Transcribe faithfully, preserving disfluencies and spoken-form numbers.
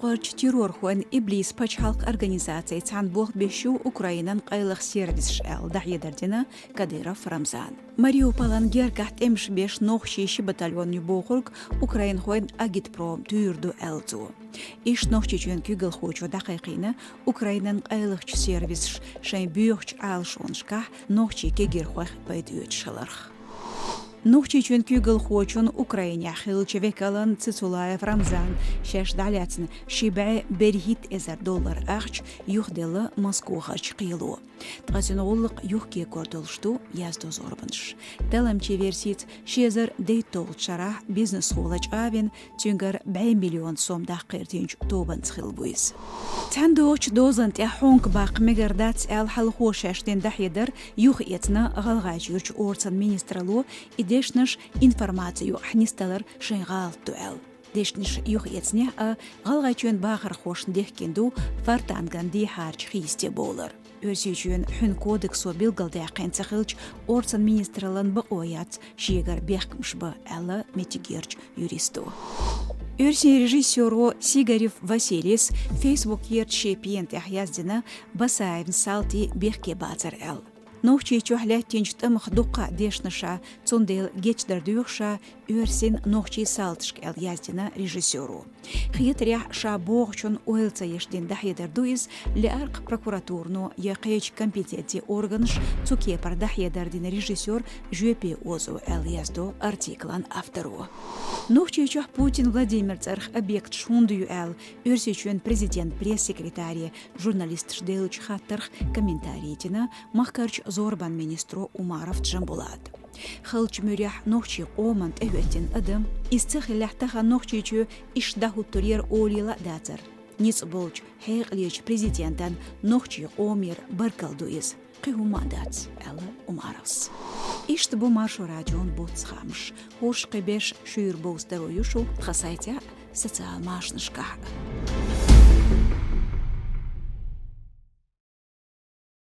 Кхарча террорхойн Иблис пачхьалкх организацей цхьана болх беш ю Украинан къайлах сервисаш аьлла дӀахьедар дина Кадыров Рамзана. Мариуполан гергахь тӀемаш беш нохчий ши батальон ю бохург украинхойн агитпром туьйр ду аьлла цо. Иштта Нохчийчоьнан куьйгалхочо дӀакхайкхийна Украинан къайлахчу сервисаш шайн боьхачу Ӏалашонашкахь нохчий кегийрхойх пайда оьцуш хиларх. Нохчийчоьнан куьйгалхочун Украинехь хиллачу векалан Цицулаев Рамзана шаьш дӀалаьцна ши бӀе берхӀитта эзар доллар ахча юхаделла Москохарчу кхело. Ткъа цуьнан гӀуллакх юхакегор долуш ду, яздо зорбанаш. Талламчийн версица, ши эзар дейтталгӀачу шарахь бизнесхо лачкъа а вина, цуьнгара бӀе миллион сом даккха гӀертинчу тобанца хилла бу иза. Цхьана догӀучу дозан тӀехь хьонка баккха мегар дац аьлла хьалхо шаьш дина дӀахьедар юхаэцна ГӀалгӀайчуьрчу орцан министралло, и дешнаш информаци юкъахь нисдалар шайн гӀалат ду аьлла. Дешнаш юхаэцнехь а, ГӀалгӀайчоьнан бахархошна дехкина ду фартанган дехьарчу хийсте бовлар. Оьрсийчоьнан хьуьнан кодексо билгалдаьккхина ца хилча, орцан министраллан бакъо яц шегара бехкамаш бан, аьлла меттигерчу юристо. Оьрсийн режиссёро Сигарев Василийс Фейсбукерчу шен пена тӀехь яздина Басаевн салтий бехке бацар аьлла. Нохчийчохь лаьттинчу тӀамах дуккха а дешна ша, цундела гечдар доьху ша оьрсийн, нохчийн салташка аьлла яздина режиссёро. Хетарехь, ша бохучун ойла ца еш дина дӀахьедар ду иза, лаьара-кх прокуратурано я кхечу компетенцийн органаша цу кепара дӀахьедар дина режиссёр жоьпе озо аьлла яздо артиклан авторо. Нохчийчохь Путин Владимир цӀарах объекташ хӀунда ю аьлла, Оьрсийчоьнан президентан пресс-секретаре журналисташа деллачу хаттарх комментарий дина махкарчу зорбанан министро Умаров Джамбулата. Халчу муьрехь нохчийн къоман тӀехӀоьттина адам, иза ца хиллехь, тахана Нохчийчоь иштта дӀахӀуттур яра олийла а дацара. Ницкъ болчу, хьекъалечу президентан нохчийн къомера баркалла ду иза. Кхин хӀумма а дац, аьлла Умаровс. Иштта бу Маршо радион буц хаамаш. ХӀорш кхин беш шуьйра бовза таро ю шу тхан сайтехь а, социал машанашкахь а.